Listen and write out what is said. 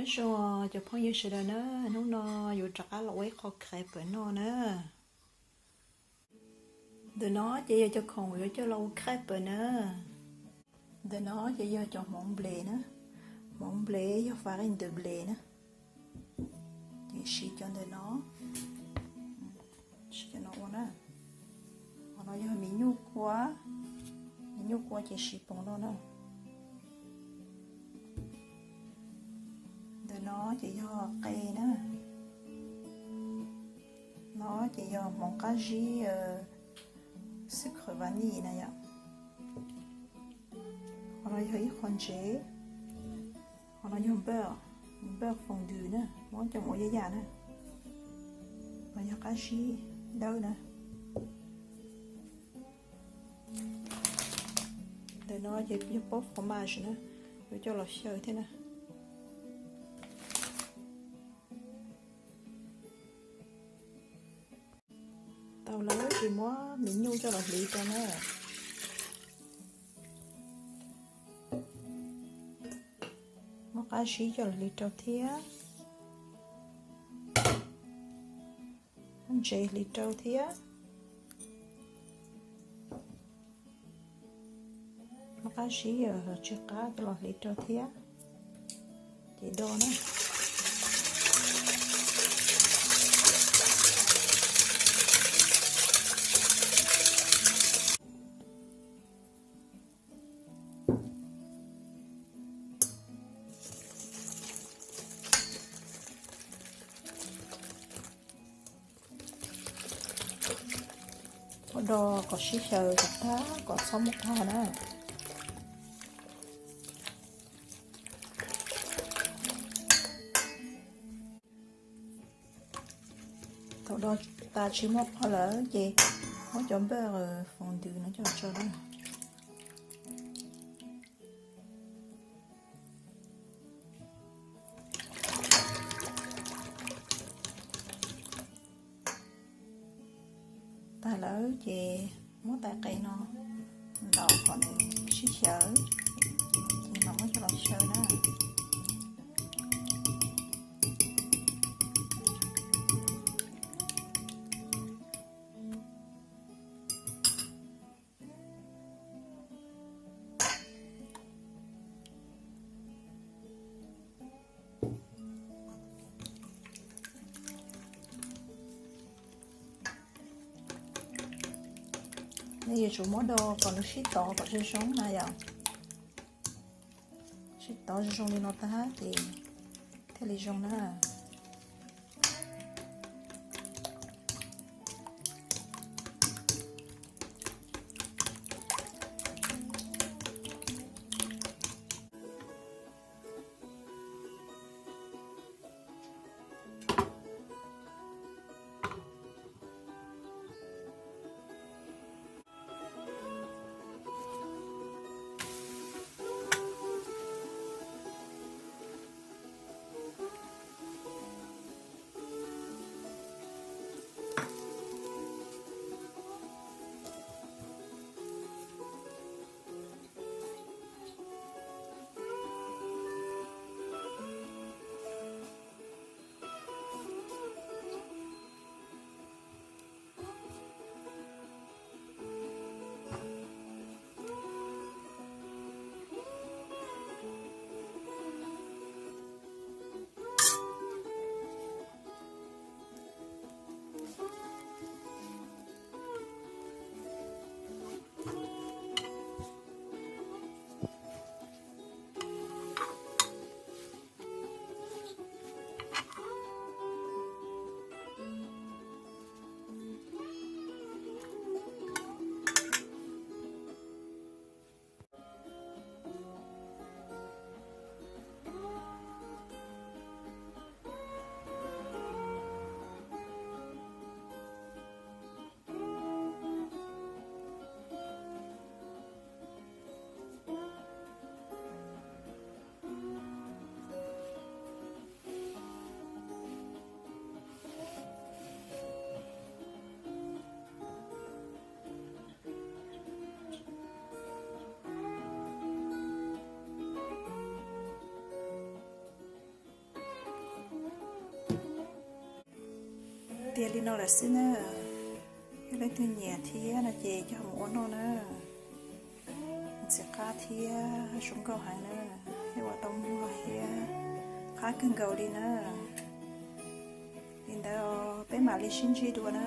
Nyob zoo cov phooj ywg sawv daws na, hnub no yuav rov qab los ua ib qho crepe noj na. Ntawm no ces yog cov khoom yuav coj los ua crepe na. Ntawm no ces yog cov hmoov nples na, hmoov nples yog farine de blé na. Ces siv cov ntawm no, siv cov no ua na. Qhov no yog me nyuj kua, me nyuj kua ces siv poom no na. Ntawm no ces yog qe na. No ces yog hmoov qab zib sucre vanille na yom. Qhov no yog ib qho ntsev, qhov no yog beurre, beurre fondue na, muab coj mus ua yaj yaj na. No yog qab zib dawb na. Ntawm no ces yog pob fromage na, yuav coj los xyaw thiab na. Tau lawm ces muab me nyuj coj los hliv rau na. Muab qab zib coj los hliv rau thiab. Muab ntsev hliv rau thiab. Muab qab zib tsw qab coj los hliv rau thiab. Ces do na. Muab do kom sib xyaw kom tag kom txhob muab qog na. Thaum do tas tsis muab qog lawm ces muab cov beurre fondue no coj tso na. Tag lawm ces muab tais qe no ntaus kom nws sib xyaw, ces mam muab coj los xyaw na. Nej yuav tsum muab do kom nws sib tov kom zoo zoo na yom. Sib tov zoo zoo li no tag ces thiaj li zoo na. Tiav li no lawm xwb na. Yog leej twg nyiam thiab no ces coj mus ua noj na. Ntxim qab thiab zoo nkauj heev na. Thiab ua tau muag thiab qab kawg nkaus li na. Li ntawd peb mam li sib ntsib dua na.